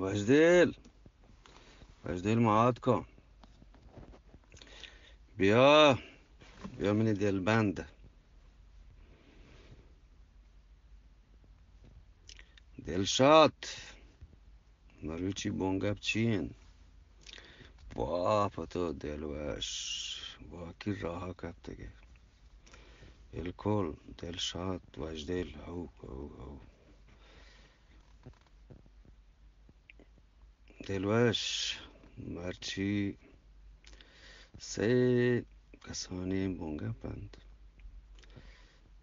وژدیل، وژدیل ما آتکاں. بیا، بیا منی دلبند. دلشاد، مروچی بنگپ چی انت؟ واہ پہ تو دلوش، واقعی راہ کپتگے. بالکل، دلشاد، وژدیل، ہو، ہو، ہو. دلوش، مرچی سے کسانیں بنگپ انت.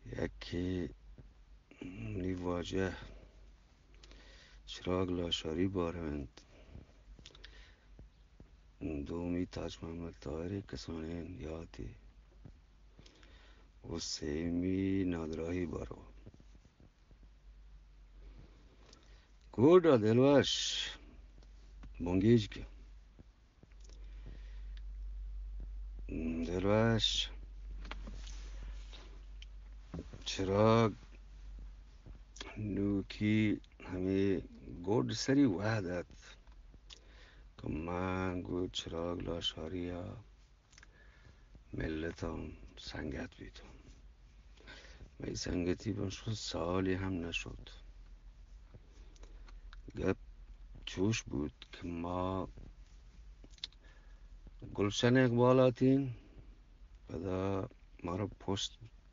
یکے منی واجہ چراگ لاشاری بارو انت، دومی تاج محمد طاہری کسانیں یاتی و سیمی نادراہی بارو. گڈ ء دلوش، بنگیج کہ دلوش، چراگ نوکی ہمے گڈ سری وہد ات کہ من گوں چراگ لاشاری ء ملتاں سنگت بیتاں. مئی سنگتی بن شد، سالی ہم نشد. گپ چوش بوت کہ ما گلشن اقبال آتین، پدا مارا پوسٹ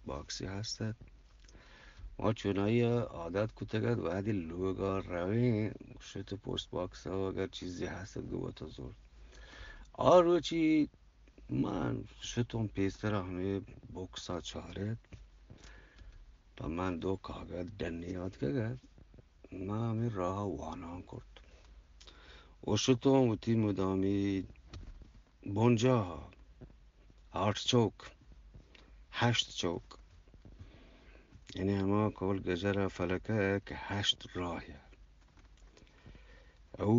باکسی ہست ات. ما چونائی عادت کتگ ات، وہدی لوگا رویں، شت پوسٹ باکس اگر چیزی ہست ات گو تو زور. آ روچی من شتوں پیسر ء ہمے بکس ء چارت، پہ من دو کاگد ڈنی آتکگ ات. من ہمے راہ ء وانان کرت و شتوں وتی مدامی بنجاہ ء، آٹھ چوک، ہشت چوک، یعنی ہما کول گجر ء فلک ء کہ ہشت راہ ء. او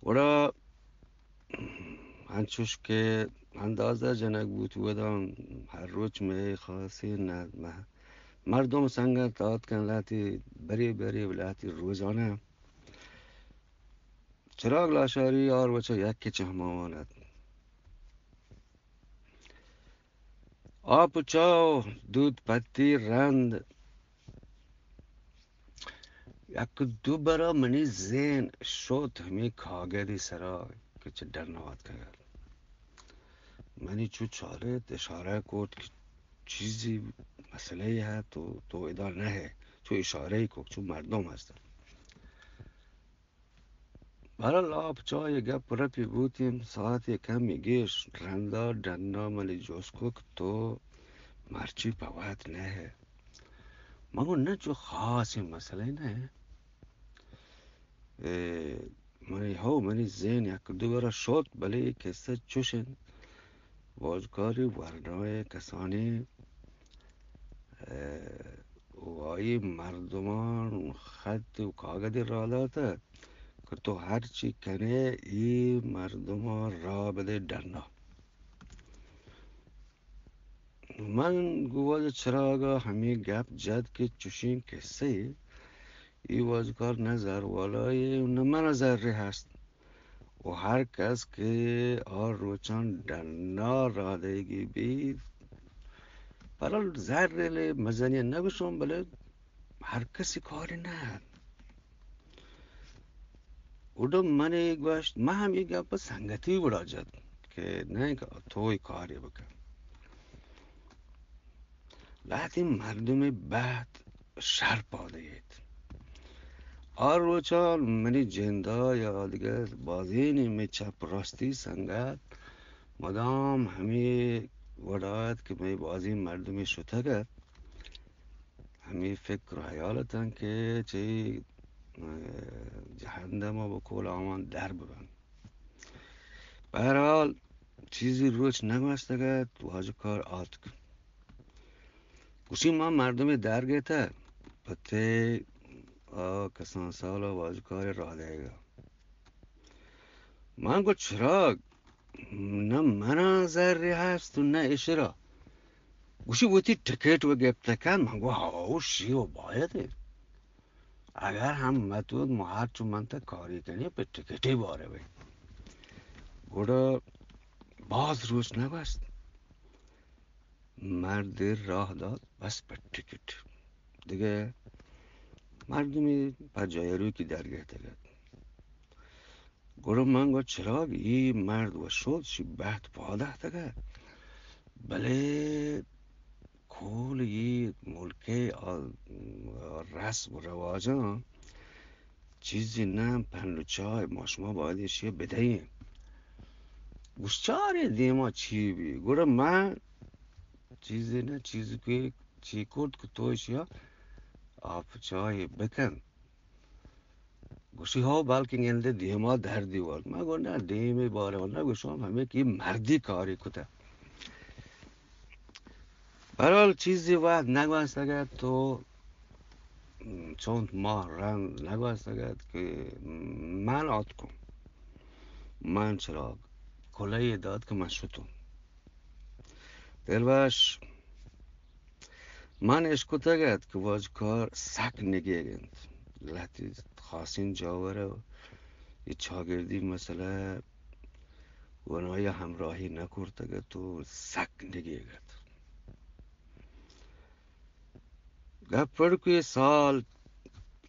گڑا انچوش کہ اندازہ جنگ بوت، ودا ہر روچ مئے خاصیں نہ، مہ-، مردم سنگت آتکن لہتی برے برے و لہتی روزانہ. چراگ لاشاری آ روچا یکے چہ ہماوان ات. آپ و چاو، دود پتی، رند، یک دو برا منی ذہن شت ہمے کاگدی سرا کہ چہ ڈنّا آتکگ ات. منی چو چارت، اشارہ کت کہ چیزی مسئلہ ہے، تو، تو ادا نہ ہے، چو اشارہ کو، چو مردم ہست. بہرحال، آپ چاہ ء گپ رپی بوتیں، ساعتے کمی گیش رندا ڈنا منی جست کت کہ تو مرچی پہ وت نہ ئے؟ من گوں نہ، چو خاصیں مسئلہ نہ ئے. اے، منی ہو، منی ذہن یک دو برا شت، بلے اے قصہ چوش انت. واجکاری ورنائے کسانی، اے، و آئی مردمان خط و کاگدے راہ داتہ کہ تو ہرچی کنے، اے مردمان راہ بدے ڈنا. من گوں واجہ چراگا ہمے گپ جت کہ چوشیں قصہ یے، اے واجکار نہ زر والایے و نہ منا زرے ہست. و ہر کس کہ آ روچان ڈنا راہ دئیگی بیت، بہرحال زر لے مزنی نہ گوشوں، بلے ہر کسی کاری نہ ات. گڈا من اے گوشت، من ہم اے گپ سنگتی گڑا جت کہ نہ کہ تو اے کارے بکن. لہتیں مردمے بہت شر پادگ ایت. آ روچان منی جندا یادگہ بازینے مئے چپ راستی سنگت مدام ہمے وڑا ات کہ مئے بازیں مردمے شتگ ات، ہمے فکر و حیال اتاں کہ چہ، اہ، جہندم ء بکول آوان در ببن. بہرحال، چیزی روچ نگوستگ ات، واجکار آتک. گوشی، ما مردمے در گیتہ، پہ تئی آ کسان سال ء واجکار ء راہ دئیگ ء. من گو، چراگ، نہ منا زرے ہست و نہ اشرا. گوشی، وتی ٹکٹ و گپتہ کن. من گو، ہاو، شی و باید انت. اگر ہم متود، ما ہر چو منتگ کاری کنی، پہ ٹکٹی بارے بی۔ گڑا باز روچ نگوست، مرد راہ دات، بس پہ ٹکٹ۔ دگہ مردمی پہ جایروکی در گہتگ ات۔ گڑا من گو چراگ، ای مرد و شد، شی بہت پادہ تگہ، بلے کول ای ملکے آ، آ رسم و رواجاں چیزی نہ، پن و چائے ما شما باید ایشی بدئیں۔ گوشت چاریں دیما چی بی؟ گڑا من چیزی نہ، چیزی کہ چی کرد کہ تو ایشیا آپ چائے بکن۔ گوشی، ہو، بلکیں گندے دیما دردی وارت۔ من گو، نہ، دیمی بارے نہ گوشم، ہمیں کہ مردی کاری کتہ۔ بہرحال چیزی وقت نگوستگ ات تو چنت ماہ رند نگوستگ ات کہ من آتکوں، من چراگ کلہی دات کہ من شتوں۔ دلوش، من اشکتگ ات کہ واجکار سک نگیگ انت، لہتی خاصیں جاور ء اے چاگردی مسئلہ گوں آئی ء ہمراہی نہ کرتگ ات و سک نگیگ ات۔ گپ پڑ کہ سال،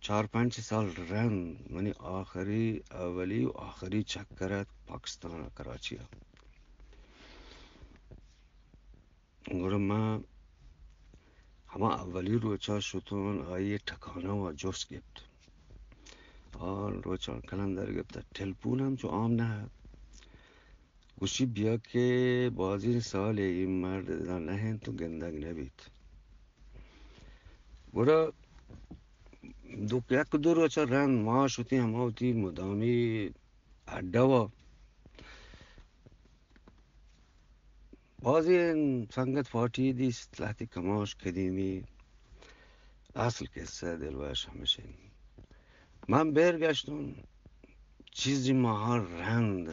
چار پنچ سال رند منی آخری، اولی و آخری چکر ات پاکستان ء کراچی ء۔ گڑا من ہما اولی روچا شتون، آئی ٹکانہ و جست گپت۔ آ روچان کلندر گپت، ٹیلیفون ہم چو عام نہ ات۔ گوشی، بیا کہ بازیں سالے اے مرد ادا نہ انت و گندگ نہ بیت۔ گڑا دو، یک دو روچا رند ما شتیں ہما وتی مدامی اڈا و بازیں سنگت پارٹی دیست، لہتی کماش قدیمی۔ اصل قصہ دلوش ہمش انت۔ من بیر گشتوں، چیزی ماہا رند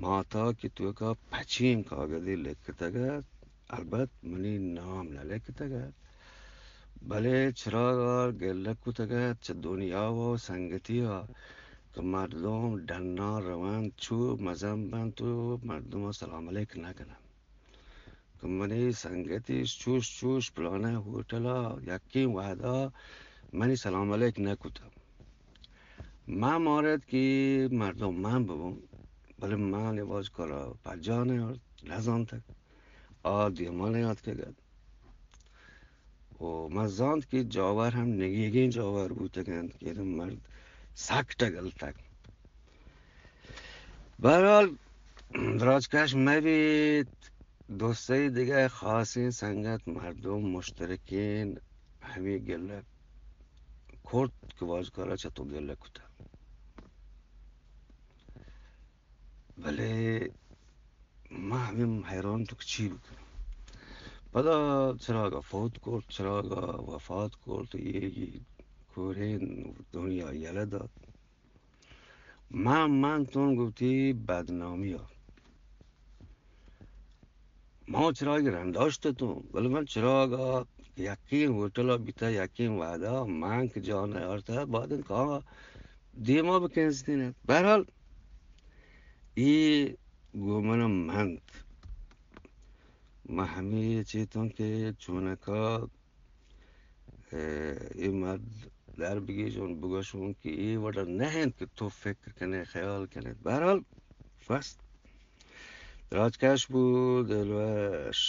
ماتا کہ توکا پچیں کاگدے لکتگ ات، البت منی نام نہ لکتگ ات، بلے چراگا گلہ کتگ ات چہ دنیا و سنگتیا کہ مردم ڈنا رونت، چو مزن بنت و مردما سلام علیک نہ کننت۔ کہ منی سنگتی چوش چوش پلانہ ہوٹلا یکیں وہدا منی سلام علیک نہ کتہ۔ من مارت کہ مردم من ببوں، بلے من باز کارا پجا نیارت، نزانتگ۔ آ دیما نیاتکگ ات۔ و من زانت کہ جاور ہم نگیگیں جاور بوتگ انت کہ مرد سک ٹگلتگ۔ بہرحال، دراجکش مہ بیت، دو سئے دگہ خاصیں سنگت، مردم، مشترکین ہمے گلہ کرت کہ واجکارا چہ تو گلہ کتہ۔ بلے ما ہمے حیران تو کہ چی بکنیں۔ پدا چراگا فوت کرت، چراگا وفات کرت، یہ کورین دنیا یلہ دات۔ من، من تون گوتی بدنامیا۔ ما چراگی رندا شتتوں، بلے من چراگا یکیں ہوٹلا بیتا، یکیں وہدا من کہ جان نیارتا، بعد کہاں دیما بکنزتین۔ بہرحال، ای گوں من منت۔ من ہمے چیتوں کہ چونکا اے، اے مرد در بگیجون بگوشون کہ اے وڑا نہ انت کہ تو فکر کنے، خیال کنے۔ بہرحال، بس۔ دراجکش بو دلوش۔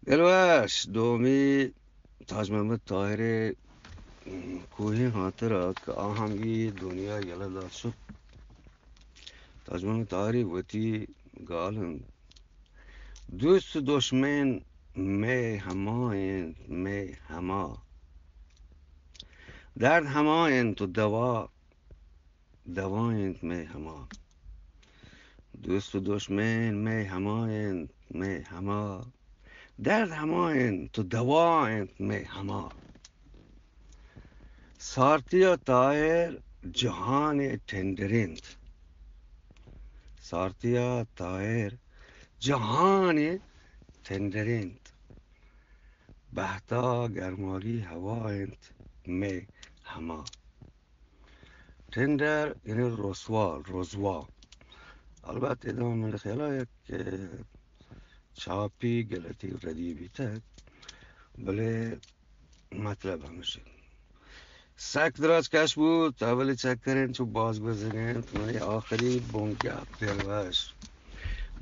دلوش، دومی تاج محمد طاہر کوہی ہاترا کہ آ ہم اے دنیا یلہ دات شت۔ تاج محمد طاہری وتی گال انت۔ دوست و دشمن مئے ہما انت، مئے ہما۔ درد ہما انت و دوا، دوا انت مئے ہما۔ دوست و دشمن مئے ہما انت، مئے ہما۔ درد ہما انت و دوا انت مئے ہما۔ سارتیا طاہر جہان ٹینڈر انت۔ سارتیا طاہر جہان ٹینڈر انت۔ بہتا گرماگی ہوا انت۔ مئے ہما۔ ٹینڈر یعنی رسوا، رسوا۔ البت ادا من خیالا یک چاپی غلطی ردی بیتگ، بلے مطلب ہمیش انت۔ سک دراج کش بوت، اولی چکر انت، چو باز گوزگ انت۔ منی آخری بنگپ دلوش،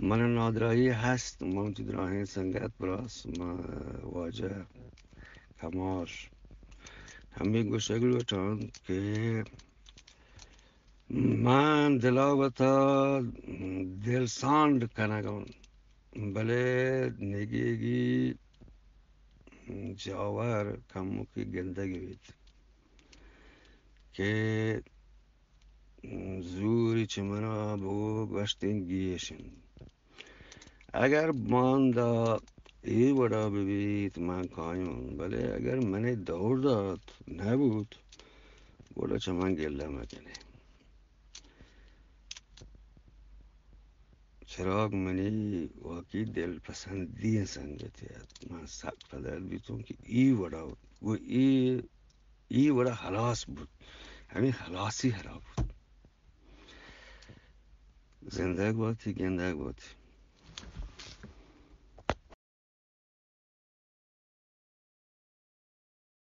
من نادراہی ہست، من وتی دراہیں سنگت براس، من واجہ کماش ہمے گوشگ لوٹاں کہ من دلا وتا دل سانڈ کنگاں، بلے نگیگی جاور کموکی گندگ بیت کہ زوری چہ منا بگو گوشتیں گیش انت۔ اگر باندا اے وڑا ببیت من کایاں، بلے اگر منے دور دات نہ بوت، گڑا چہ من گلہ مکنے۔ چراگ منی واقعی دل پسندی سنگتے ات۔ من سک پدرد بیتوں کہ ای وڑا، گو ای، ای وڑا ہلاس بوت۔ ہمیں ہلاسی ہرا بوت۔ زندگ باتی، گندگ باتی۔